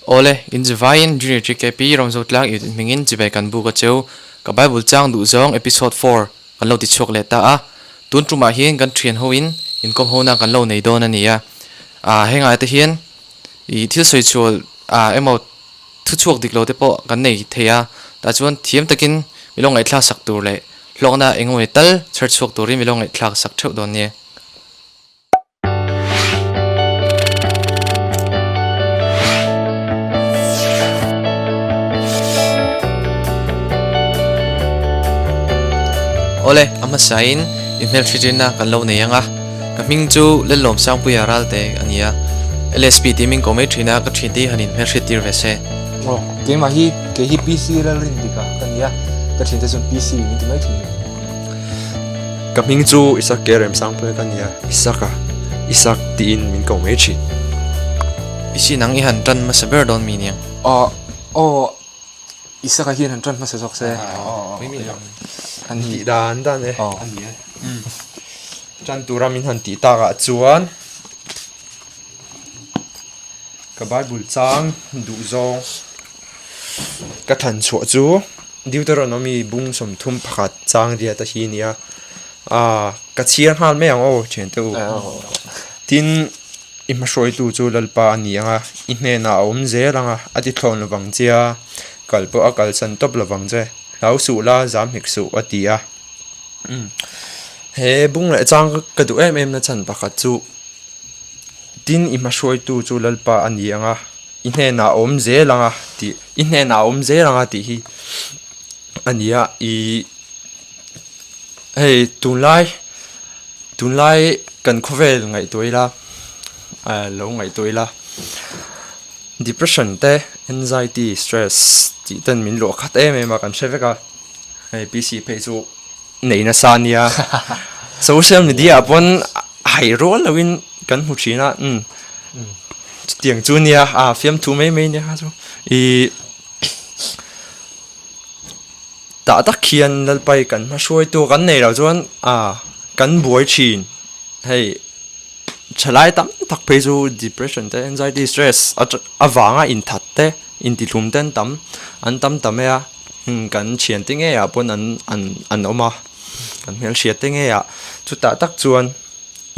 Awle, in zivaiin Junior GKP Ramzotlang Youth hmingin chibai kan buk a cheu. Ka Bible chang duh zawng Episode 4 kan lo ti chhuak leh ta a. Tun tumah hian kan thian hoin inkawm hona kan lo nei dawn a ni a. Ah hengah te hian ih thil sawi chhuah ah emaw thu chhuak dik lo te pawh kan nei thei a. Tah chuan thiam takin mi lo ngaihthlak sak tur leh hlawkna engemaw tal chher chhuak turin mi lo ngaihthlak sak theuh dawn nia. Awle, a hmasain i hmelhritinna kan lo nei ang a, ka hming chu Lellawm Sangpuia Ralte a ni a, LSP tih min ko mai thin a, ka thin te hi han inhmelhriat tir ve se. Aw, keimah hi, kei hi PC Lalrindika ka ni a, ka thin te chuan PC min ti mai thin a ni. Ka hming chu Isak ke Remsangpuia ka nia, Isaka, Isak tiin min ko mai thin. PC nang i han tan hmasa ber dawn mi nia? Aw, aw, Isaka hian han tan hmasa zawk se. Han tih dan dan e, a ni e. Tan tura min han tih takah chuan ka Bible chang duh zawng ka than chhuah chu. Deuteronomy bung 31 chang riat a hi nia ah ka chhiar nghal mai ang aw thian te u tin i hmahruaitu chu lalpa a ni ang a i hnenah a awm zel ang a a ti thlawn lovang che a kal pawh a kalsan tawp lovang che hlau suh la zam hek suh a ti a he bung leh chang ka duh em em na chhan pakhat chu tin i hmahruaitu chu lalpa a ni ang a. I hnenah a awm zel ang a tih i hnenah a awm zel ang a tih hi a ni a ihh hei tunlai tunlai kan khawvel ngaihtuah ila ah lo ngaihtuah ila depression te anxiety stress tih ten min luah khat em em a kan hre vek a hei PC phei chu nei nasa a nia social media ah pawn hai rual lo in kan hmu thin a umm chutiang chu nia a fiamthu mai mai nia kha chu ihh tah tak hian lalpai kan hma hruaitu kan nei loh chuan a kan buai thin hei thalai tam tak phei chu depression te anxiety stress avanga inthat te intihlum te an tam an tam ta mai a kan thian te ngeiah pawn an an an awm a kan hmelhriat te ngeiah chutah tak chuan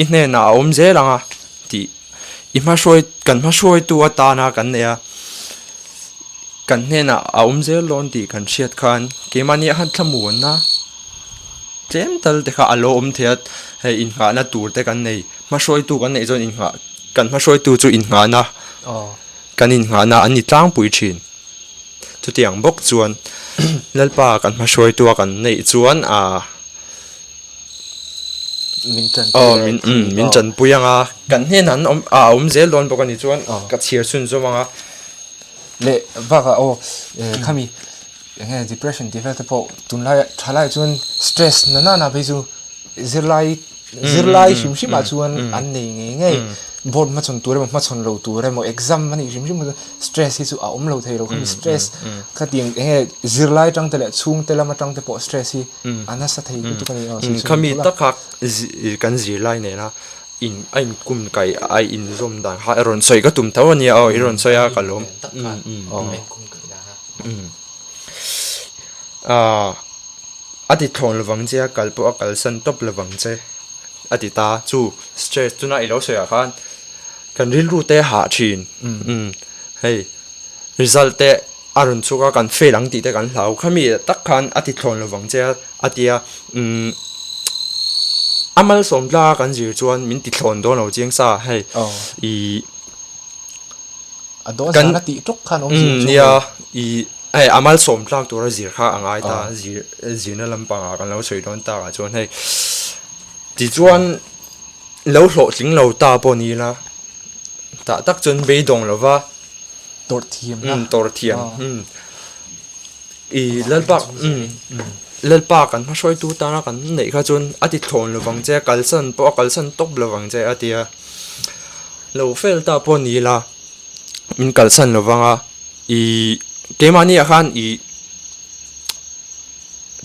i hnenah a awm zel ang a tih i hmahruai kan hmahruaitu atana kan neih a kan hnenah a awm zel dawn tih kan hriat khan keimahni a han thlamuanna tlem tal te kha a lo awm thei a hei innghahna tur te kan nei hmahruaitu kan neih chuan innghah kan hmahruaitu chu innghahna kan innghahna an ni tlangpui thin. Chutiang bawk chuan Lalpa kan hmahruaitu a kan neih chuan ah aw min umm min tanpui ang a kan hnenah an awm a awm zel dawn bawk a ni chuan ka chhiar chhunzawm ang a. Leh bakah aw khami eng nge depression tih vel te pawh tunlai thalai chuan stress na na na phei chu zirlai zirlai hrim hrim ah chuan an nei ngei ngei board hmachhawn tur emaw hmachhawn lo tur emaw exam a nih hrim hrim stress hi chu a awm lo thei lo khami stress khatiang eng nge zirlai atang te leh chhungte lam atang te pawh stress hi a nasa thei lutuk a ni aw khami taka kan zirlai nena in a in kum kai a in zawm dan kha i rawn sawi ka tum tho a nia aw i rawn sawi a ka lawm ah. A ti thlawn lovang che a, kal pawh a kalsan tawp lovang che a ti ta. Chu stress chuna i lo sawi ah khan kan rilru te a hah thin. Umm hei result te a rawn chhuak a, kan fail ang tih te kan hlau. Khami tak khan a ti thlawn lovang che a a ti a. Umm a malsawm tla kan zir chuan min ti thlawn dawn lo chiang sa hei ih. A dawn zan a tih ṭawk khan awm zir chu. Nia ih hei a malsawm tlak tura zir kha a ngai ta zir zirna lampangah kan lo sawi dawn takah chuan hei tichuan lo hlawhtling lo ta pawh ni ila tah tak chuan beidawng lova tawrh thiam na tawrh thiam ih lalpa lalpa kan hmahruaitu tana kan neih kha chuan a ti thlawn lovang che a kalsan pawh a kalsan tawp lovang che a ti a. Lo fel ta pawh ni ila min kalsan lo vang a ih keimahni ah khan ih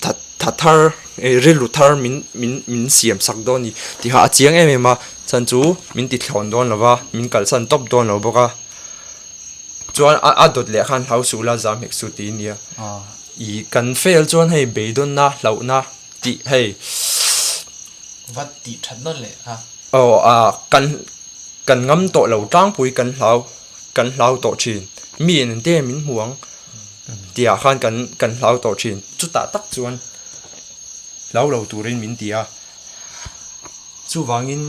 that that thar ih rilru thar min min min siam sak dawn a ni tih kha a chiang em em a chhan chu min ti thlawn dawn lo va min kalsan tawp dawn lo bawk a. Chuan a a dawt leh khan hlau suh la zam hek suh tih a nia. I kan fail chuan hei beidawnna hlauhna tih hei. Vat tih that nawn leh kha. Aw a kan kan ngam tawh lo tlangpui kan hlau kan hlau tawh thin. Mi in te min hmu ang tih ah khan kan kan hlau tawh thin. Chutah tak chuan hlau lo turin min ti a. Chuvangin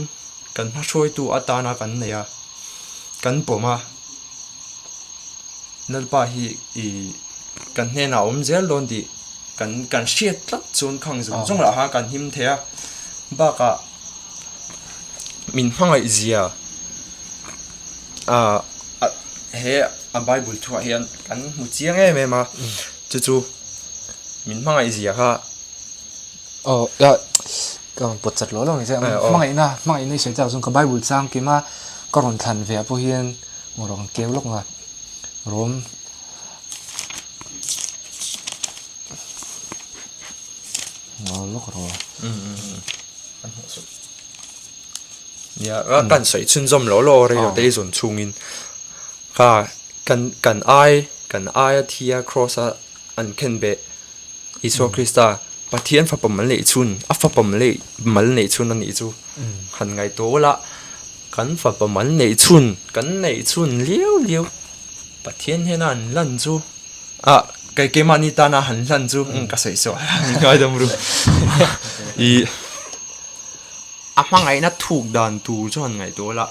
kan hmahruaitu atana kan nei a, kan pawm a, Lalpa hi ih kan hnenah a awm zel dawn tih kan kan hriat tlat chuan khang zawng zawng lah khan kan him thei a, bakah min hmangaih zia ah he a bible thuah hian kan hmu chiang em em a, chu chu min hmangaih zia kha. Aw ya ka rawn pawt chat lo lo mai che hmangaihna hmangaihna i sawi tak chuan ka bible chang kim a ka rawn thlan ve ah pawh hian maw rawn keu lawk nga rawm lawk rawh nia kan sawi chhunzawm lo lo rei te i zawn chhungin kha kan kan ai kan aia thi a cross a an khenbeh. Isua Krista, Pathian fapa mal neih chhun, a fapa mal neih mal neih chhun a nih chu han ngaihtuah ula, kan fapa mal neih chhun, kan neih chhun liau liau Pathian hian a han hlan chu ah kei keimahni tana han hlan chu ka sawi sawi a ni ngai dam ru ih a hmangaihna thuk dan tur chu han ngaihtuah ula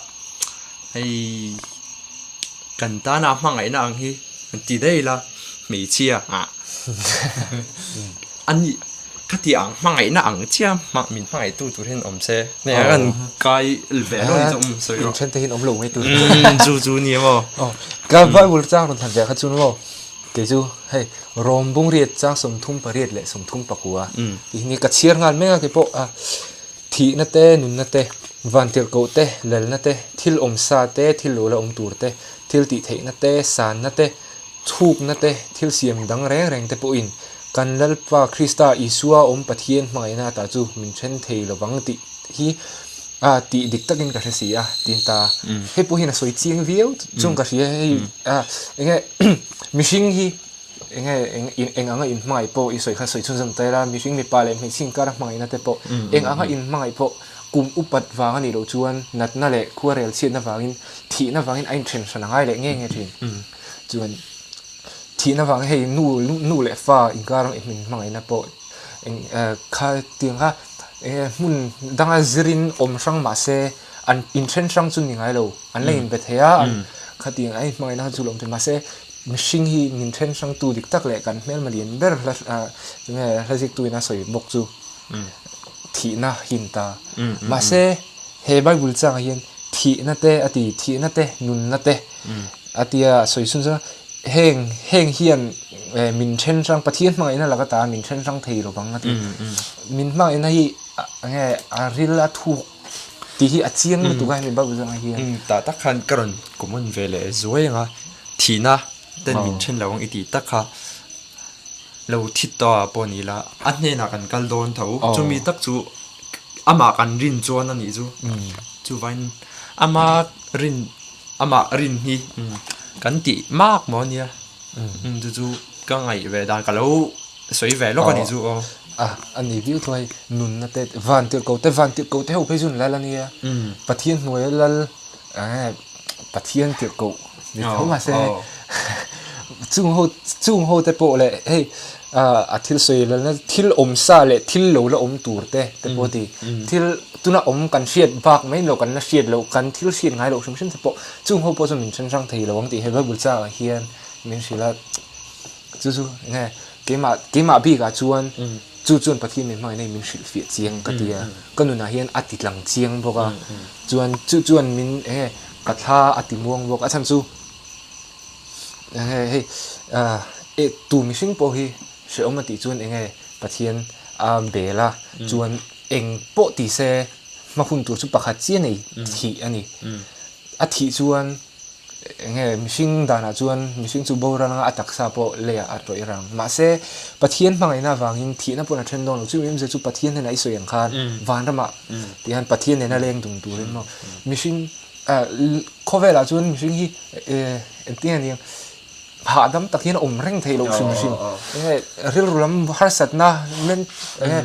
hei kan tana a hmangaihna ang hi han ti daih ila hmeichhia ah. Ani khati ang hmangaihna ang chiah min hmangaihtu tur hian awm se nge a kan kai ve lo ni chu um sawi rawh. Inthen te hian awm lo mai tur. Chu chu ni maw. Ka Bible chang rawn thlan ve kha chu maw kei chu hei Rom bung riat chang 38 leh 39 tih hi ka chhiar nghal mek a kei pawh thihna te nunna te vantirhkoh te lalna te thil awm sa te thil lo la awm tur te thil tih theihna te sanna te Chhukna te, thil siam dang reng reng te pawhin kan Lalpa Krista Isua awm Pathian hmangaihna ata chu min then thei lovang tih hi a tih dik takin ka hre si a, tiin ta. Hei pawh hian a sawi chiang viau chung ka hria hei a enge mihring hi enge eng anga inhmangaih pawh i sawi kha sawi chhunzawm ta ila mihring mipa leh hmeichhia inkara hmangaihna te pawh eng anga inhmangaih pawh kum upat vang a nih loh chuan natna leh khuarel chhiatna vangin thihna vangin a inthen hran a ngai leh nge nge thin. Chuan thihna vang hei nu nu leh fa inkar ang in hmangaihna pawh eng kha tiang kha eng nge hmun danga zirin awm hrang mah se an inthen hrang chu ni ngai lo an la inbe thei a an khatiang a inhmangaihna kha chu lo awm thei mahse mihring hi min then hrang tu dik tak leh kan hmelma lian ber hla eng nge hla ziktu in a sawi bawk chu thihna hi ni ta mahse he bible changah hian thihna te a ti thihna te nunna te. A tia a sawi chhun chuan heng heng hian min then hrang Pathian hmangaihna laka ta min then hrang thei lovang a ti. Min hmangaihna hi enge a ril a thuk tih hi a chiang lutuk a hemi Bible zawngah hian. Tah tak khan ka rawn common ve leh zuai ang a, thihna ten min then lo ang i tih tak kha lo thi ta pawh ni la a hnenah kan kal dawn tho chumi tak chu amah kan rin chuan a nih chu chuvain ama rin Amah rin hi kan tih mak maw ania chu chu ka ngaih ve dan ka lo sawi ve lawk a nih chu aw. A a ni viau thung a hei nunna te van tirh ko te van tirh ko te ho phei chu an lal a nia Pathian hnuaia lal Pathian tirh koh ni tho mahse chung ho chung ho te pawh leh hei a thil sawi lalna thil awm sa leh thil lo la awm tur te te pawh a ti thil tuna awm kan hriat bak mai lo kan la hriat loh kan thil hriat ngai loh hrim hrim te pawh chung ho pawh chu min then hrang thei lo ang tih he bible changah hian min hrilh a chu chu enge keimah keimah bikah chuan chu chuan Pathian min hmangaihna hi min hrilh fiah chiang ka ti a ka nunah hian a ti tlang chiang bawk a chuan chu chuan min enge ka thla a ti muang bawk a chhan chu. Enge hei ah e tu mihring pawh hi hrehawm a tih chuan enge Pathian a bel a chuan eng pawh ti se hma hun tur chu pakhat chiah nei thih a ni. A thih chuan enge mihring danah chuan mihring chu boral anga a taksa pawh leiah a tawih rang. Mahse Pathian hmangaihna avangin thihna pawh a then dawn lo. Chumi awmzia chu Pathian hnenah i sawi ang khan vanramah tihian Pathian nena leng dung turin maw mihring. Khawvelah chuan mihring hi engtin nge niang hahdam tak hian a awm reng theih loh hrim hrim. Enge rilru lam harsatna men enge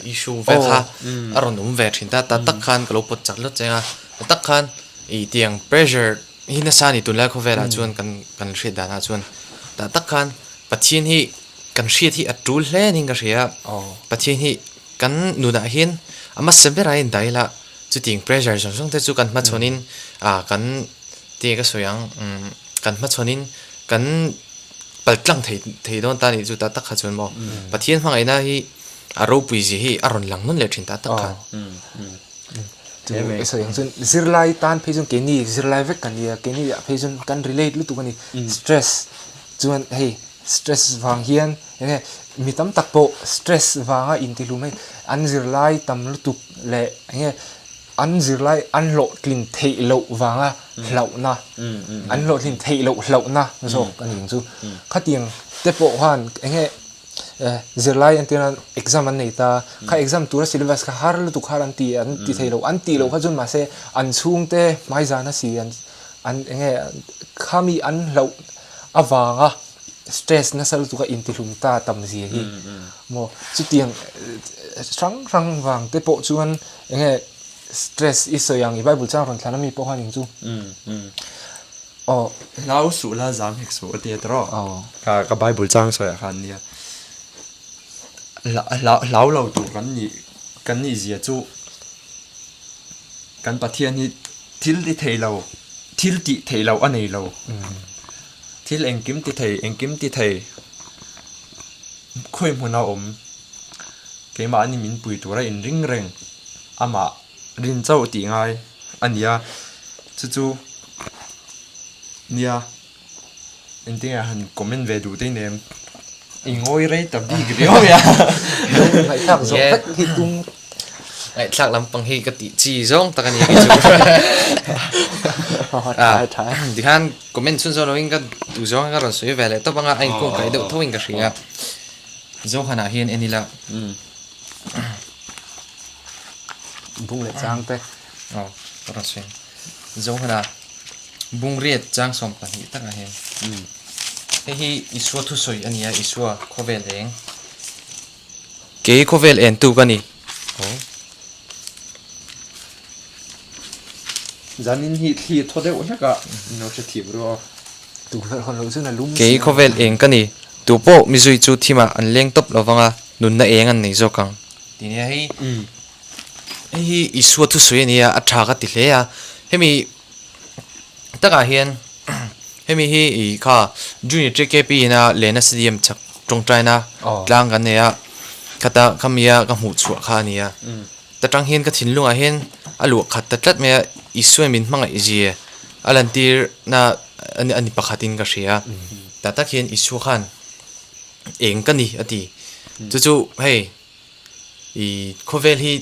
issue vel kha a rawn awm ve thin ta. Ta tak khan ka lo pawt chak hlawt cheng a, ta tak khan ih tiang pressure hi nasa a ni tunlai khawvelah chuan kan kan hriat danah chuan ta tak khan Pathian hi kan hriat hi a tul hle niin ka hria a. Pathian hi kan nunah hian a hmasa berah hian daila Chutiang pressure zawng zawng te chu kan hmachhawnin ah kan ti ka sawi ang umm kan hmachhawnin kan pal tlang thei thei dawn ta a nih chu ta tak kha chuan maw Pathian hmangaihna hi a ropui zia hi a rawn lang nawn leh thin ta tak kha. Chu i sawi ang chuan zirlai tan phei chuan keini zirlai vek kan nia keini ah phei chuan kan relate lutuk a ni stress chuan hei stress vang hian Enge mi tam tak pawh stress vanga intihlum hei an zirlai tam lutuk leh enge an zirlai an hlawhtlin theih loh vanga hlauhna an hlawhtlin theih loh hlauhna zawk a ni ang chu. Khatiang te pawh khan enge zirlai entir nan exam an nei ta, kha exam tura syllabus kha har lutuk har an ti an ti thei lo an tih loh kha chuan mahse an chhungte hmaizana si an an enge khami an hlauh avanga stress nasa lutuk a intihlum ta tam zia hi maw chutiang hrang hrang vang te pawh chuan enge stress i sawi ang i bible chang rawn thlan ami pawh khan eng chu aw hlau suh la zam hek suh a ti a tawh ka ka bible chang sawi ah khan nia hlau lo tur kan nih kan nih zia chu kan Pathian hi thil ti thei lo thil tih theih loh a nei lo. Thil engkim ti thei, engkim ti thei khawi hmun a awm. Keimahni min pui tura inring reng amah rin chauh tih ngai a ni a, chu chu nia engtin nge han comment ve duh te nem i ngawi rei ta bik riau mai a. Ngaihthlak zawh vek hi tum. Ngaihthlak lampang hi ka tih chi zawng tak a ni kei chu. Tikhan comment chhun zawh loin ka duh zawng ka rawn sawi ve leh tawp anga a inkawm kaih deuh tho in ka hria. Zohanah hian en ila. Bung leh chang te. Aw ka rawn sawi ang. Zohana bung riat chang 12 takah hian. Hei hi Isua thusawi a ni a, Isua khawvel eng. Kei khawvel en tu ka ni. Aw. Zanin hi thli thaw deuh hlek a, in lo hre thiam ru aw. Tukverh hawn loh chuan a lum Kei si a. khawvel eng ka ni. Tu pawh mizui chu thimah an leng tawp lo vang a, nunna eng an nei zawk ang. Ti nia hei. Hei hi Isua thusawi a nia, a tha ka ti hle a. Hemi takah hian hemi hi ih kha Junior JKP ina Lena Stadium chhak tawngtaina tlang kan nei a, khata khamia ka hmuh chhuah kha a ni a. Ta tang hian ka thinlungah hian a luah khat ta tlat mai a, Isua min hmangaih zia a lantir na a ni pakhatin ka hria a. Tah tak hian Isua khan eng ka ni a ti. Chu chu hei. I khawvel hi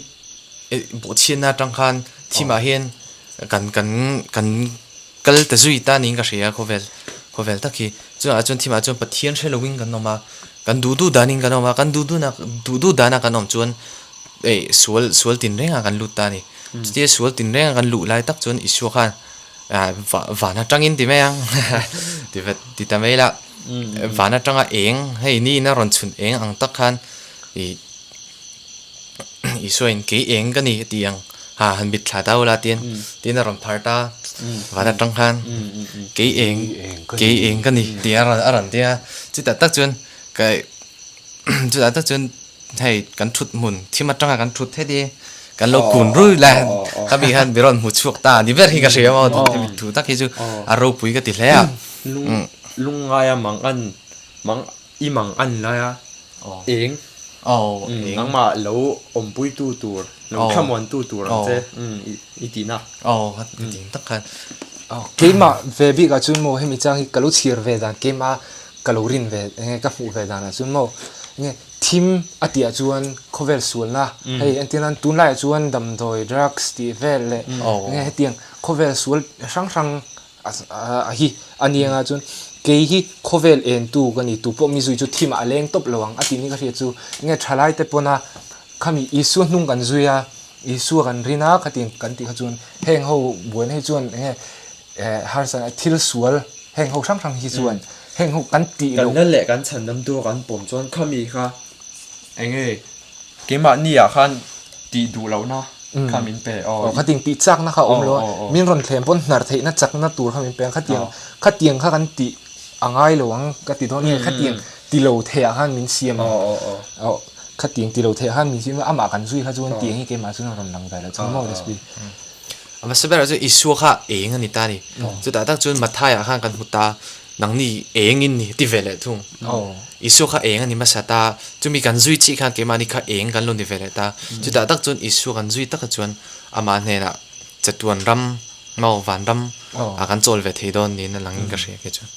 bawhchhiatna atang khan thimah hian kan kan kan kal ta zui ta niin ka hria a khawvel khawvel tak hi chungah chuan thimah chuan Pathian hre loin kan awm a kan duh duh danin kan awm a kan duh duh na duh duh dana kan awm chuan eh sual sual tinrengah kan lut ta a ni chutia sual tinrenga kan luh lai tak chuan Isua khan ah van atangin ti mai ang ti vet ti ta mai la van atanga eng hei ni in a rawn chhun eng ang tak khan. Ih Isua in kei eng ka ni a ti ang ha han mit thla ta ula tiin tiin a rawn phar ta van atang khan kei eng kei eng ka ni tih a rawn a rawn ti a chutah tak chuan ka chutah tak chuan hei kan thut hmun thim atanga kan thut heti kan lo kun rui la khami khan mi rawn hmu chhuak ta ni ber hi ka hria maw hemi thu tak hi chu a ropui ka ti hle a. Lung lungngaia mang an mang I mang an lai a, eng nangmah lo awmpuitu tur, lo thlamuantu tur ang che i tihna. Aw, ka tih tak khan. Keimah ve bikah chuan maw hemi chang hi ka lo chhir ve dan, keimah ka lo rin ve enge ka hmuh ve danah chuan maw enge thim a tihah chuan khawvel sualna hei entir nan tunlaiah chuan damdawi drugs tih vel leh enge hetiang khawvel sual hrang hrang A hi a ni anga chuan kei hi khawvel en tu ka ni tu pawh mi zui chu thim ah a leng tawp lo ang a tih ni ka hriat chu enge thalai te pawn a khami Isua hnung kan zui a. Isua kan rin a khatiang kan tih kha chuan heng ho buaina hi chuan eng nge harsa thil sual heng ho hrang hrang hi chuan heng ho kan tih loh. Kan la leh kan chhan dam tur kan pawm chuan khami kha eng nge keimahni ah khan tih duh lohna kha min pe aw. Aw khatiang tih chakna kha a awm lo a, min rawn thlem pawn hnar theihna chakna tur kha min pe a, khatiang khatiang kha kan tih a ngai lo ang ka ti dawn nge khatiang ti lo theih ah khan min siam aw khatiang ti lo theih ah khan min siam a amah kan zui kha chuan tiang hi keimah chuan a rawn lang ve lo chuan maw Lesbi. A hmasa berah chuan Isua kha eng a ni ta a ni. Chutah tak chuan Matthai ah khan kan hmu ta nangni eng in ni ti ve leh thung. Isua kha eng a ni hmasa ta chumi kan zui chih khan keimahni kha eng kan lo ni ve leh ta. Chutah tak chuan Isua kan zui takah chuan amah hnenah chatuan ram maw vanram ah kan chawl ve thei dawn niin a lang in ka hria kei chuan.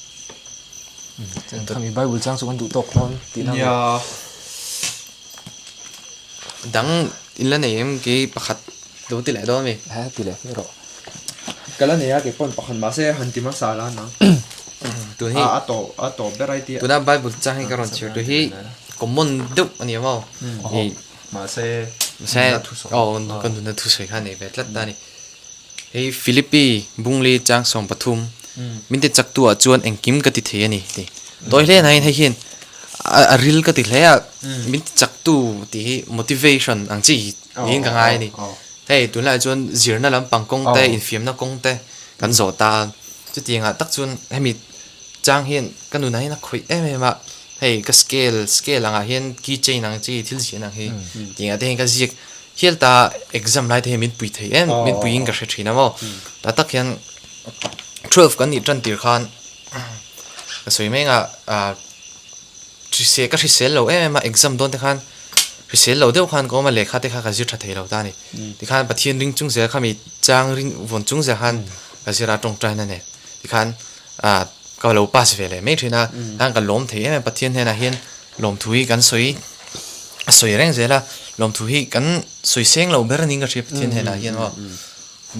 Khami Bible chang chu kan duh tawk dawn tih na Nia. Dang in la nei em kei pakhat lo ti leh dawn mi? He ti leh hmi rawh. Ka la nei a kei pawn pakhat mahse han ti hmasa la nang. Tun hi a tawp a tawp ber ai tia. Tuna Bible chang hi ka rawn chhiar tu hi common deuh a ni a maw? Mahse Mahse aw ka nunna thusawi kha a nei ve tlat ta a ni. Hei Philippi Bungli chang 13 min ti chak tu ah chuan engkim ka ti thei a ni ti. Tawi hle nain hei hian a ril ka ti hle a, min ti chak tu tih hi motivation ang chi niin ka ngai a ni. Hei tunlaiah chuan zirna lampang kawng te infiamna kawng te kan zawh ta a, chutiang ah tak chuan hemi chang hian ka nunah hian a khawih em em a, hei ka scale scale angah hian key chain ang chi thil ziah ang hi tih ah te hian ka ziak Hial ta exam lai te hi min pui thei em min pui in ka hre thin a maw tah tak hian 12 kan nih tan tir khan ka sawi mai anga ah hrisel ka hrisel lo em em a exam dawn te khan hrisel lo deuh khan ka awm a lehkha te kha ka zir tha thei lo ta a ni tikhan Pathian ring chung zel kha mi chang ring vawn chung zel khan ka zir a tawngtai na nen tikhan ah ka lo pass ve leh mai thin a khan ka lawm thei em em Pathian hnenah hian lawmthu hi kan sawi a sawi reng zel a lawmthu hi kan sawi seng lo ber aning ka hria Pathian hnenah hian aw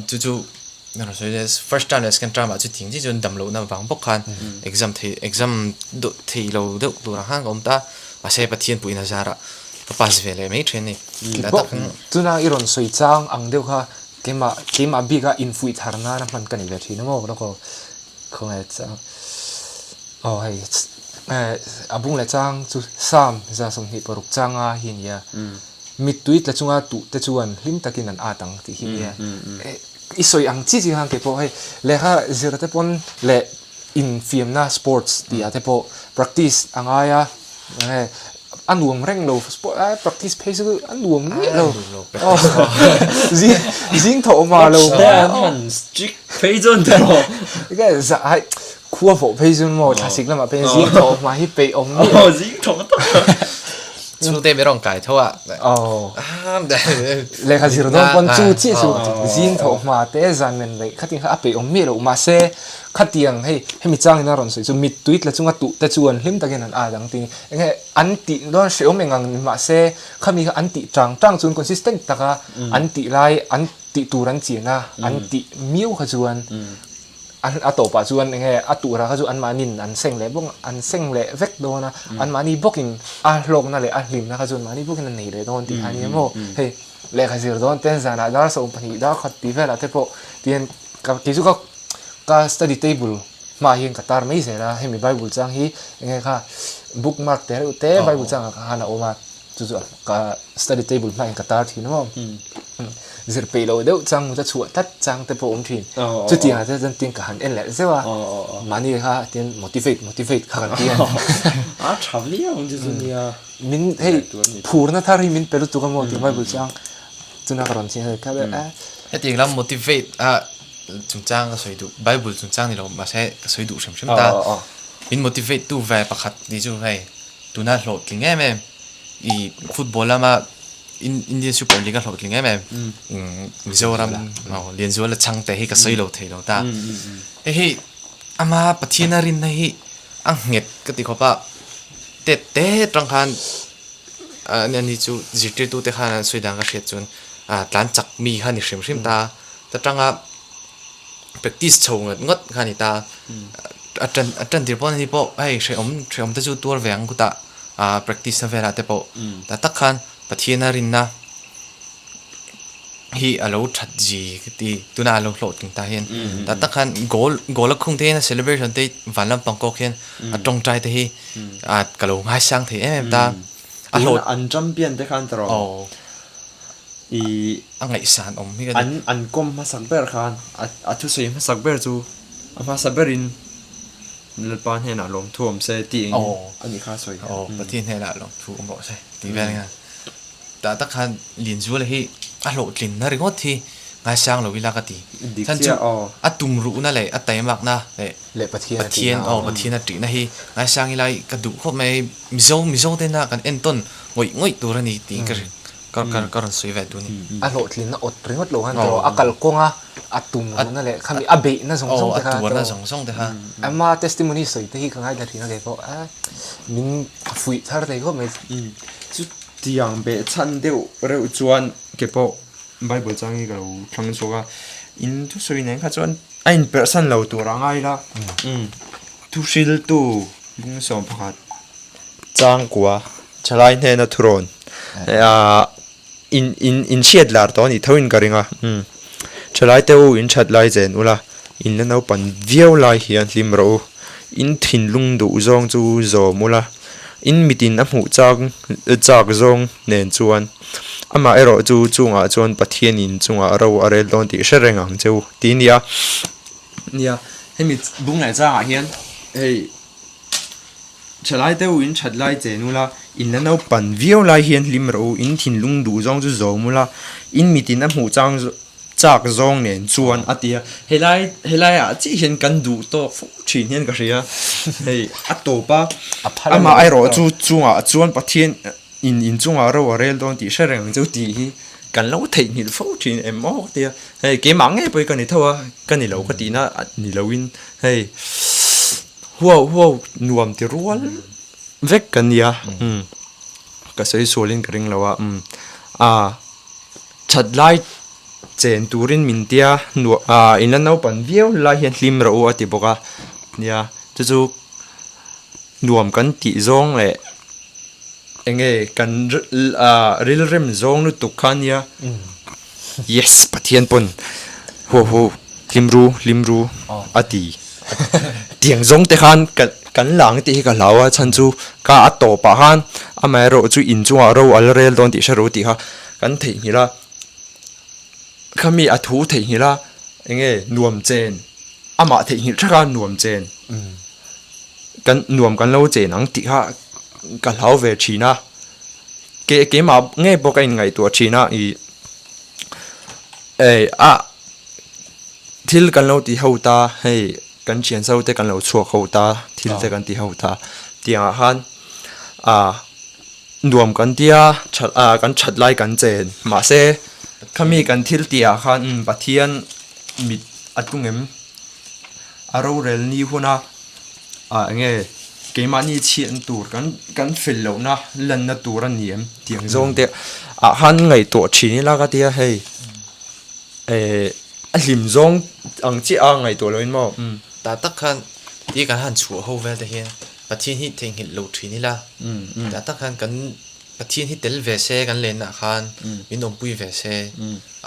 chu chu first term leh second term ah chu ting chi chuan dam lohna vang bawk khan exam thei exam deuh thei lo deuh tur ang khan ka awm ta mahse Pathian puihna zarah ka pass ve leh mai thin a ni tuna i rawn sawi chang ang deuh kha keimah keimah bika infuih thar nana hman ka ni ve thin a maw khawngaih chang Aw hei a bung leh chang chu Psalm 26 changa hi a ni a, mittui tla chunga tuh te chuan hlim takin an at ang tih hi a ni a. I sawi ang chi chi khan kei pawh hei lehkha zir te pawn leh infiamna sports tih ah te pawh practice a ngai a, a nuam reng lo practice phei chu a nuam miah lo zing thawh awm lo. Strict phei chuan tawh. Khua vawh phei chu maw thlasik lamah phei zing thawh hma hi peih awm miah. Aw zing thawh tak. Chhungte mi rawn kai tho a. Aw. Lehkha zir dawn pawn chu chiah chu zing thawh hma te zan men daih khatin kha a peih awm miah loh mahse khatiang hei hemi changin a rawn sawi chu mittui tla chunga tuh te chuan hlim takin an at ang tih enge an tih dawn hrehawm eng ang mahse khami kha an tih tang tang chuan consistent taka an tih lai an tih tur an chian a an tih miau kha chuan A tawpah chuan eng nge a tura kha chu anmahniin an seng leh bawk an seng leh vek dawn a, anmahni bawkin a hlawkna leh a hlimna kha chu anmahni bawkin a nei leh dawn tih kha a ni a maw. Hei lehkha zir dawn ten zanah dar 12 dar khat tih velah te pawh tihian ka kei chu ka ka study table hmaah hian ka tar mai zel a, hemi bible chang hi eng nge kha bookmark te reuh te bible changah khan a awm a. Chu chu ka study table hmain ka tar thin a maw. Zir peih loh deuh chang mut a chhuah tlat chang te pawh a awm thin. Chutiang ah chuan tin ka han en leh zeuh a, mahni kha tin motivate motivate kha kan ti a. A tha viau ang chu chu nia. Min hei phurna thar hi min pe lutuk a maw tih Bible chang chuna ka rawn chhiar a kha a. Hetiang lam motivate a chungchang ka sawi duh Bible chungchang ni lo mahse ka sawi duh hrim hrim ta. Min motivate tu ve pakhat ni chu hei. Tuna hlawhtling em em i football lama Indian Super League a hlawhtling em em Mizoram Lianzuala chhangte hi ka sawi lo thei lo ta. Hei hi ama Pathian a rinna hi a nghet ka ti khawp a, tet te tang khan ani chu zirtirtute khan an sawi dan ka hriat chuan tlan chak mi kha ni hrim hrim ta. Ta tanga practice chho ngat ngawt kha a ni ta. A tan a tan tir pawh ni pawh hei hrehawm hrehawm te chu tuar ve ang kutah ah practice na velah te pawh tah tak khan Pathian a rinna. hi a lo that zi ka ti tuna a lo hlawhtling ta hian tah tak khan goal goal a khung te hian a celebration te van lampang kawk hian a tawngtai te hi ah ka lo ngaisang thei em em ta a hlawh an champion te khan tawh aw i a ngaihsan awm hi ka ti an an kawm hmasak ber khan a a thusawi hmasak ber chu a hmasa berin Lalpa hnenah lawmthu awm se tih eng a nih kha a sawi. Aw Pathian hnenah lawmthu awm rawh se tih vel hian tah tak khan Lianzuala hi a hlawhtlinna ringawt hi ngaisang lo ila ka ti. Dik chiah aw. A tumruhna leh a taimakna leh Leh Pathian a Pathian tihna aw Pathian a tihna hi ngaisang ila ka duh khawp mai. Mizo Mizo tena kan entawn ngawih ngawih tur a ni tih ka ka ka ka rawn sawi ve duh a ni. A hlawhtlinna awt ringawt lo khan tawh a kalkawng a a tumruhna leh khami a beihna zawng zawng te Aw kha a tuarna tawh zawng zawng te kha. Ama testimony sawi te hi ka ngaithla thin a kei pawh a min fuih thar thei khawp mai. Chutiang behchhan deuh reuh chuan ke pawh Bible chang hi ka lo thlang chhuak a, in thusawi nen kha chuan a inperhsan lo tur a ngai la. Thuhriltu bung 11 changkua thalai hnena thurawn in in in hriat lar tawh a nih tho in ka ring a thalai te u in that lai chen ula in la naupan viau lai hian hlim rawh u in thinlung duh zawng chu zawm ula in mitin a hmuh chak chak zawng nen chuan amah erawh chu chungah chuan Pathian in chungah ro a rel dawn tih hre reng ang che u tih a ni a nia hemi bung leh changah hian hei. Thalai deuh in that lai chen ula, in la naupan viau lai hian hlim rawh u, in thinlung duh zawng chu zawm ula, in mitin a hmuh chang chak zawng nen chuan a ti a, helai helai ah chiah hian kan duh tawk fo thin hian ka hria, hei a tawp a, amah erawh chu chungah chuan Pathian in inchungah ro a rel dawn tih hre reng ang chu tih hi kan lo theihnghilh fo thin em aw ka ti a, hei keimah ngei pawh hi ka ni tho a, ka ni lo ka tihna ni loin hei. Huau huau nuam ti rual vek ka nia umm ka sawi sualin ka ring lo a umm ah that lai chen turin min tia nuah ah in la naupan viau lai hian hlim rawh u a ti bawk a nia chu chu nuam kan tih zawng leh eng nge kan ah rilrem zawng lutuk kha nia yes Pathian pawn huau huau hlim ru hlim ru a ti. Tiang zawng te khan kan lang tih hi ka hlau a chhan chu ka a tawpah khan amaherawh chu in chungah ro a la rel dawn tih hre ro tih kha kan theihnghilh a khami a thu theihnghilh a eng nge nuam chen amah theihnghilh thak a nuam chen kan nuam kan lo chen ang tih kha ka hlau ve thin a ke keimah ngei pawh ka inngaihtuah thin a ih eh a. Thil kan lo ti ho ta, hei kan thian zo te kan lo chhuak ho ta, thil te kan ti ho ta tiangah khan ah nuam kan tia that ah kan that lai kan chen mahse khami kan thil tih ah khan Pathian mit a tlung em a rorel ni huna ah eng nge keimahni chhiat tur kan kan fel lohna lanna tur a ni em tiang zawng te ah khan ngaihtuah thin ila ka tia hei. Eh a hlim zawng ang chiah a ngaihtuah loin maw umm. Tah tak khan ti kan han chhuah ho vel te hian Pathian hi theihnghilh lo thin ila tah tak khan kan Pathian hi tel ve se kan lenna ah khan min awmpui ve se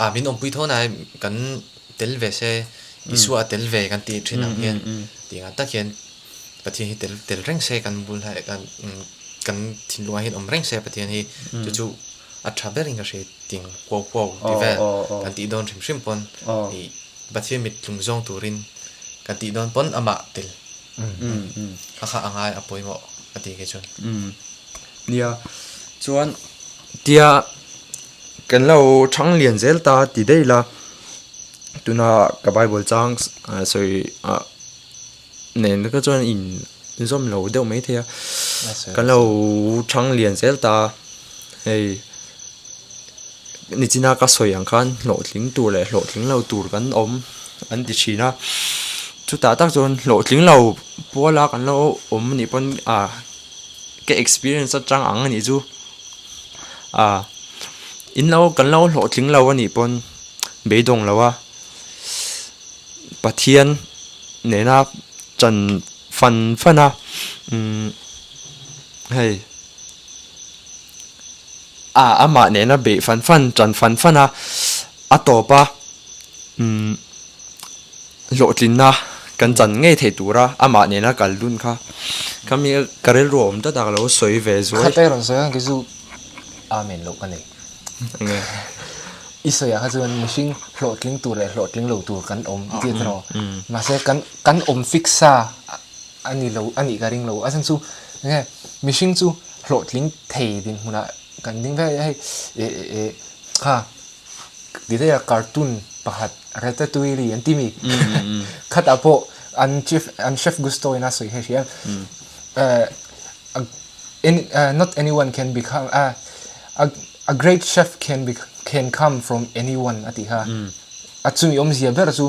ah min awmpui tho nai kan tel ve se Isua a tel ve kan tih thin ang hian tih ang tak hian Pathian hi tel tel reng se kan bul hnai kan kan thinlungah hian awm reng se Pathian hi chu chu a tha berin ka hria ting kuau kuau ti vel kan tih dawn hrim hrim pawn ih Pathian mit tlung zawng turin kan tih dawn pawn amah tel kha kha a ngai a pawimawh a ti kei chuan. Nia chuan tia kan lo thang lian zel ta ti daih la tuna ka bible chang sawi ah nen kha chuan in zawm lo deuh mai thei a kan lo thang lian zel ta hei nichina ka sawi ang khan hlawhtling tur leh hlawhtling lo tur kan awm an ti thin a chutah tak chuan hlawhtling lo puala kan lo awm anih pawn ah ka experience atang ang anih chu ah in lo kan lo hlawhtling lo anih pawn beidawng lo a. Pathian nena chan fan fan a umm hei ah amah nena beih fan fan chan fan fan a. A tawpa umm hlawhtlinna kan chan ngei thei tura amah nena kal dun kha khami ka rilru a awm tlat a ka lo sawi ve zuai. Khat a rawn sawi ang kei chu Amen loh ka nei. Enge? I sawi ah kha chuan mihring hlawhtling tur leh hlawhtling lo tur kan awm i ti tawh. Mahse kan kan awm fix sa a ni lo a nih ka ring lo. A chhan chu enge mihring chu hlawhtling thei dinhmunah kan ding vek a hei eh kha ti daih a cartoon pakhat Ratatouille an ti mi khatah pawh an chief an chef Gusteau in a sawi kha i hria eh not anyone can become a a great chef can be can come from anyone a tih kha a chumi awmzia ber chu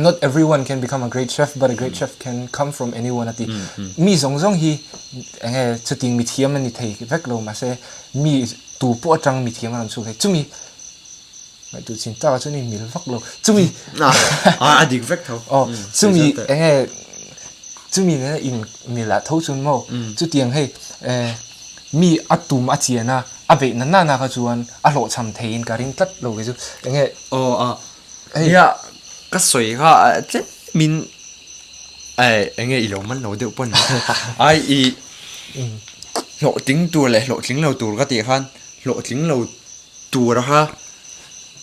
not everyone can become a great chef but a great chef can come from anyone a ti mi zawng zawng hi enge chuting mithiam a ni thei vek lo mahse mi tu pawh atang mithiam a rawn chhuak thei chumi ngaihtuah chin takah chuan in mil vak lo chumi a dik vek tho aw chumi enge chumi nena in mil ah tho chuan maw chutiang hei eh mi a tum a chian a a beih na nana kha chuan a hlawhchham theiin ka ring tlat lo kei chu enge aw a nia ka sawi kha tlem min eh enge i lo man lo deuh pawn ai i hlawhtling tur leh hlawhtling lo tur ka tih khan hlawhtling lo Tura kha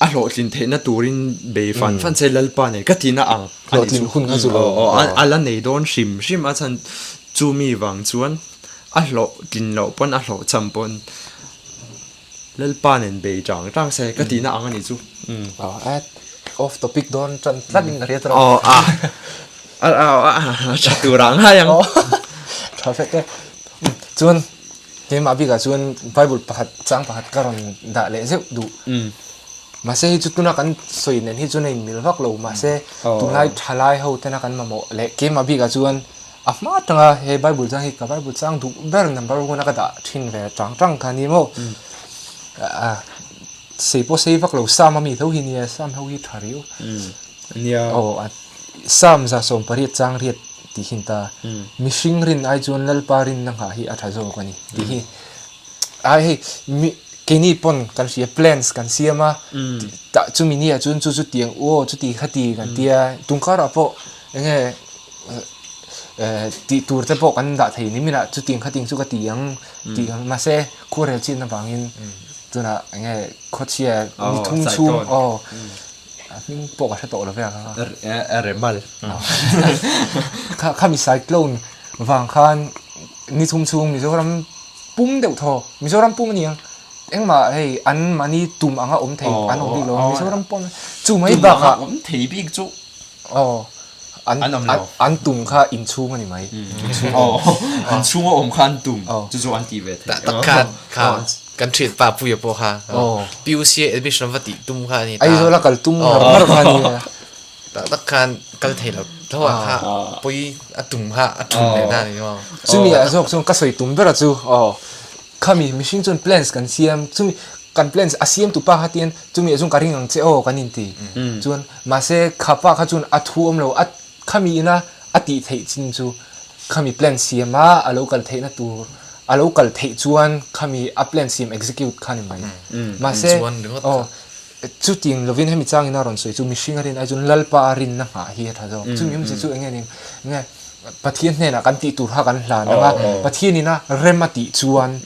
a hlawhtlin theihna turin bei fan fan se Lalpa nei ka tihna ang a nih chu. Hun kha chu lo. Aw a la nei dawn hrim hrim a chhan chu mi vang chuan a hlawhtlin loh pawn a hlawhchham pawn Lalpa nen bei chang chang se ka tihna ang a nih chu. Aw a off topic dawn tan tlat in ka hria tawh. Aw a a tha tur ang hai ang. Tha vek e. Chuan Keimah bikah chuan Bible pakhat chang pakhat ka rawn dah leh zeuh duh. Mahse hei chu tuna kan sawi nen hi chuan a inmil vak lo. Mahse tunlai thalai ho tena kan mamawh leh keimah bikah chuan a hma atanga he Bible chang hi ka Bible chang duh ber number one a ka dah thin ve chang chang kha a ni maw. Sei pawh sei vak lo Psalm a mi tho hi nia Psalm ho hi tha riau. Nia. Aw Psalm 180 chang riat tih hi ta mihring rin ai chuan Lalpa rinna nghah hi a tha zawk a ni tih hi ai hei mi keini pawn kan hria plans kan siam a tah chumi nia chuan chu chu tiang aw chuti khati kan tia tungkarah pawh enge eh tih tur te pawh kan dah thei ni minah chutiang khatiang chu ka ti ang tih ang mahse khuarel chin avangin tunah enge khawchhia ni thum chhung aw. A hming pawh ka hre tawh lo ve ang a. Remal. Kha khami cyclone vang khan ni chhung chhung Mizoram pum deuh thaw Mizoram pum a ni ang engmah hei an mahni tum anga awm thei an awm bik lo a Mizoram pawh chu mai bakah awm thei bik chu aw an an tum kha inchhung a ni mai inchhung inchhung a awm kha an tum chu chu an ti ve thei tak khan kha Kan thian pa Puia pawh kha PUC admission va tih tum kha a ni ta. Aizawl a kal tum ngar ngar kha a ni a. Tak tak khan kal thei lo tho ah kha pui a tum kha a tum leh ta a ni maw. Chumi ah zawk chuan ka sawi tum ber a chu aw khami mihring chuan plans kan siam chumi kan plans a siam tu pa kha tian chumi ah chuan ka ring ang che aw kan inti chuan mahse kha pa kha chuan a thu awm lo a Khami ina a tih theih chin chu khami plan siam a a lo kal theihna tur a lo kal theih chuan khami a plan siam execute kha ni mai. Mahse aw chuting lovin hemi changin a rawn sawi chu mihring a rin ai chuan Lalpa a rinna nghah hi a tha zawk. Chumi awmzia chu eng nge ni nge Pathian hnenah kan tih tur kha kan hlan ang a, Pathian ina rem a tih chuan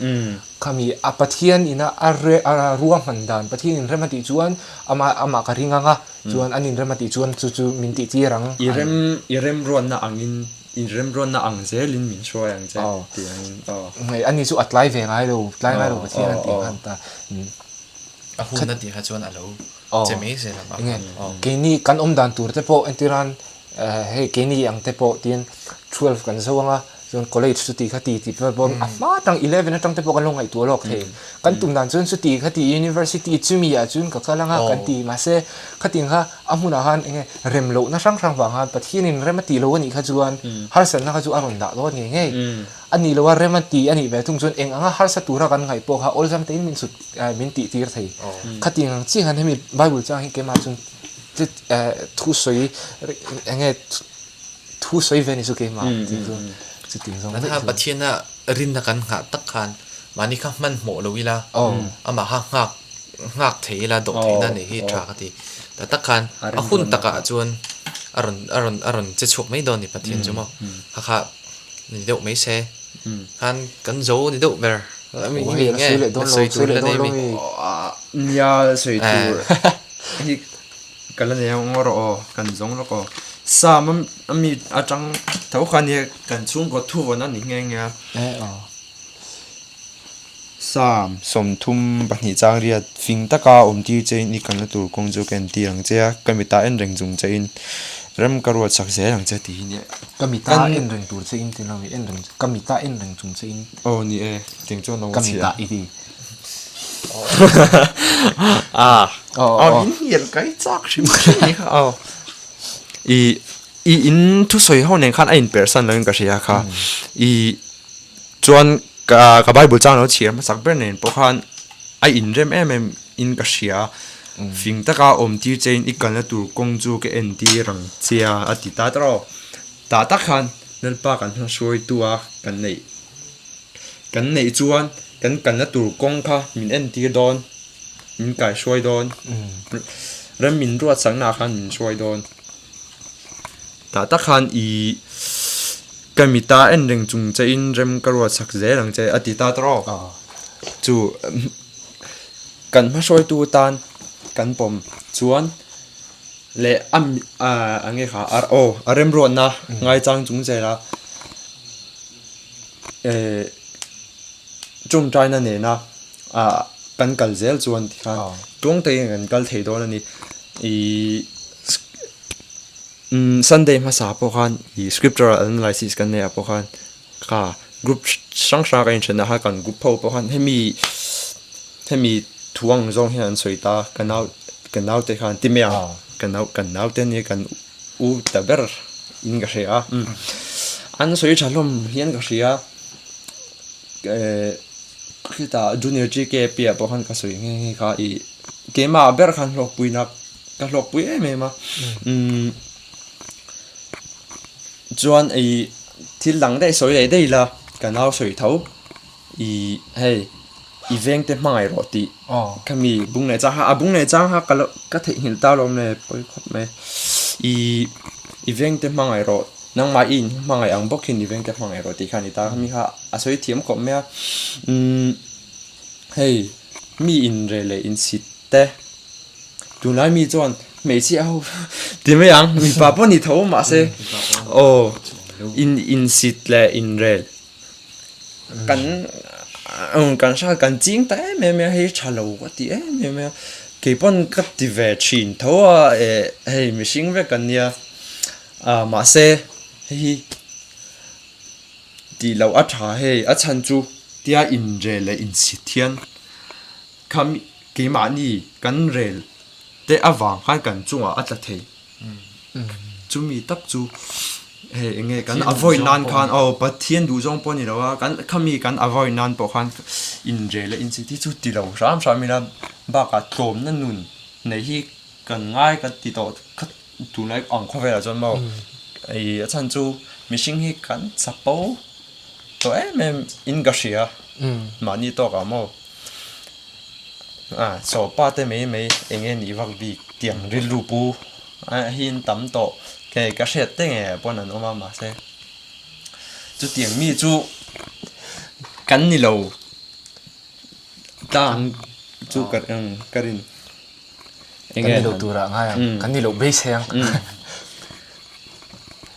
Khami a Pathian ina a a ruahman dan Pathian in rem a tih chuan ama amah ka ring ang a, chuan an inrem a tih chuan chu chu min tih tir ang. I rem i remruatna angin i remruatna ang zelin min hruai ang che tih angin aw. Hei ani chu a tlai ve ngai lo, tlai ngai lo Pathian an tih khan ta. A hun a tih kha chuan a lo che mai zel ang a. Enge keini kan awm dan tur te pawh entir an hei keini ang te pawh tin 12 kan zo ang a, Chuan college chuti kha ti tih pawh pawh a hma tang 11 atang te pawh kan lo ngaihtuah lawk thei. Kan tum dan chuan chuti kha ti university chumi ah chuan ka kal anga kan ti mahse khating kha a hmunah khan enge rem lohna hrang hrang vang khan Pathianin rem a tih lo anih kha chuan harsatna kha chu a rawn dah dawn ngei ngei. A nih loha rem a ti anih ve thung chuan eng anga harsa tura kan ngaih pawh kha awlsam tein min sut min tih tir thei. Khating ang chiah khan hemi Bible chang hi keimah chuan thu sawi enge Thu sawi ve ni chu keimah tih chu chutin zawng daih chu. Pathiana rinna kan nghah tak khan mahni kha hmanhmawh lo ila amah kha nghak. Nghak thei ila dawh theihna nei hi tha ka ti. Ta tak khan a hun takah chuan a rawn a rawn a rawn che chhuak mai dawn ni Pathian chu maw. Kha kha ni deuh mai se khan kan zo ni deuh ber. Mi nge la sawi tur la nei mi. Nia sawi tur hi ka la nei ang rawh aw kan zawng lawk aw. Sam ami atang tho kha nia kan chhungkaw thuvawn a ni nghe nghe a. Sam, 32 chang riat, fing taka awm tir chein i kalna tur kawng chu ka entir ang che a, ka mita en reng chung chein rem ka ruat sak zel ang che tih hi nia. Ka mita en reng tur chein ti lo i en reng, ka mita en reng chung chein. Aw ni e, tiang chuan a Ka mita i ti. Ah, aw in hnial kai chak hrim hrim ni kha aw. I i in thusawi ho nen khan a inperhsan lo in ka hria kha. I Chuan ka ka Bible chang lo chhiar hmasak ber nen pawh khan a inrem em em in ka hria. Fing taka awm tir chein i kalna tur kawng chu ka entir ang che a a ti ta tawh. Tah tak khan Lalpa kan hmahruaitu a kan neih kan neih chuan kan kalna tur kawng kha min entir dawn, min kaihruai dawn, rem min ruatsakna ah khan min hruai dawn. Tah tak khan i ka mita en reng chung che in rem ka ruat sak zel ang che a ti ta tawh chu kan hmahruaitu tan kan pawm chuan leh a a nge kha aw a remruatna ngaichang chung zela eh tawngtaina nena ah kan kal zel chuan tikhan tluang takin kan kal thei dawn a ni ihh. Umm Sunday hmasa pawh khan ih scripture analysis kan neih ah pawh khan kha group hrang hrang a inthen ah khan kan group ho pawh khan hemi hemi thu ang zawng hian an sawi ta ka nau ka nau te khan ti mai ang ka nau kan nau te ania kan u ta ber in ka hria a umm an sawi tha hlawm hian ka hria eh khitah junior GKP ah pawh khan ka sawi nghe nghe kha ih keimah ber khan hlawkpui nak. Ka hlawkpui em em a umm chuan ih thil dang daih sawi leh daih ila ka nau sawi tho ih hei i veng te hmangaih rawh tih khami bung leh chang kha a bung leh chang kha ka lo ka theihnghilh ta lawm le pawi khawp mai ih i veng te hmangaih rawh nangmah i in hmangaih ang bawk hian i veng te hmangaih rawh tih kha a ni ta khami kha a sawi thiam khawp mai a umm hei mi inreh leh insit te. Tunlai mi chuan hmeichhia ho ti mai ang mipa pawh ni tho mahse aw in insit leh inrel kan kan hria kan ching ta em em a hei tha lo ka ti em em a keipawn ka ti ve thin tho a eh hei mihring vek kan nia ah mahse hei hi tih loh a tha hei a chhan chu tia inrel leh insit hian. Kha keimahni kan rel te avang khan kan chungah a tla thei. Chumi tak chu hei eng nge kan avoid nan khan aw Pathian duh zawng pawh a ni lo a, kan khami kan avoid nan pawh khan inrel a inchiti chu ti lo hram hram ila bakah tlawmna nun nei hi kan ngai ka ti tawh kha tunlai ang khawvelah chuan maw ih a chhan chu mihring hi kan chapo tawh em em in ka hria mahni tawkah maw. Ah chaw pa te mai mai eng nge nih vak bik tiang rilru pu a hi an tam tawh hei ka hriat te ngei ah pawn an awm a mahse chutiang mi chu kan ni lo tlang chu ka ka rin eng nge kan ni lo tur ah ngai ang kan ni lo beisei ang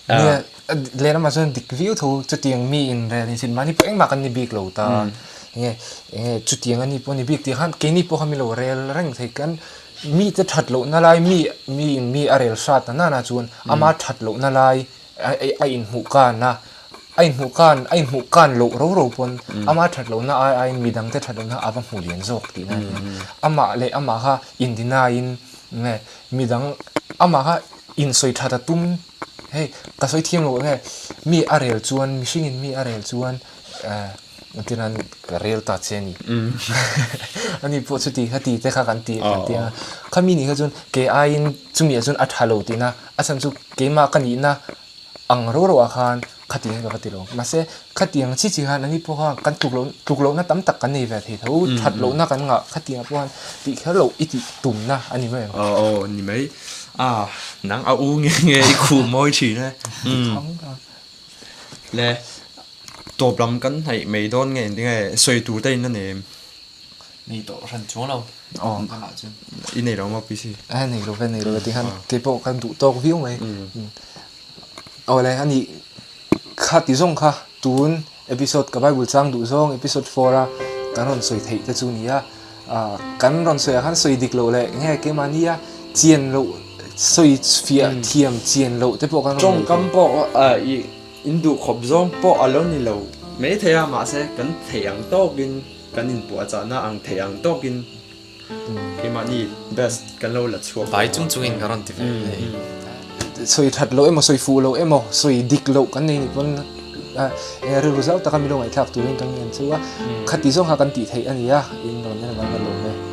nia lehlamah chuan dik viau tho chutiang mi in rel in sin mahni pawh engmah kan ni bik lo ta enge enge chutiang ani pawh ni bik tih khan keini pawh kha mi lo rel reng thei kan mi te that loh na lai mi mi in mi a rel hrat na nana chuan ama that loh na lai a inhmuh kan a a inhmuh kan a inhmuh kan loh ro ro pawn ama that loh na ai aiin midang te that loh na a va hmu lian zawk tih na ania amah leh amah kha in deny in nge midang amah kha insawi that a tum hei ka sawi thiam loh nge mi a rel chuan mihring in mi a rel chuan eh engtin ka rel ta che a ni ani pawh chuti kha ti te kha kan ti kan ti a khami nih kha chuan kei aiin chumi ah chuan a tha lo tihna a chhan chu keimah ka nihna. Ang ro ro ah khan khatiang hi ka va ti lo. Mahse, khatiang chi chi khan ani pawh khan kan tluk loh tluk lohna tam tak kan nei ve thei tho. That lohna kan ngah khatiang pawh khan tih kher loh i tih tumna a ni mai ang. Aw aw ni mai. A nang a u nge nge i khuh mawi thin e. Le tawp lam kan hnaih mai dawn nge engtinge sawi tur te in a nei em? Nei tawh hran chuang lo. Aw. Kan ah chuan. I nei lo maw PC? A nei lo ve nei lo ve ti khan keipawh kan duh tawk viau mai. Aw le ani kha ti zawng kha tun episode ka bible chang duh zawng episode 4 a kan rawn sawi theih te chu ni a kan rawn sawi ah khan sawi dik loh leh nge keimahni a chian loh sawi fiah thiam chian loh te pawh kan rawn nei thei. Tawngkam pawh i in duh khawp zawng pawh a lo ni lo maithei a mahse kan theih ang tawkin Kan inpuahchahna ang thei ang tawkin keimahni best kan lo la chhuak Bai chung chungin ka rawn ti ve hei. Sawi that loh emaw, sawi fuh loh emaw, sawi dik loh kan nei nih pawn rilru zau taka milo ngaihthlak turin kan ngen chu a, khati zawng kha kan tih theih a ni a, in rawn en avang kan lawm e.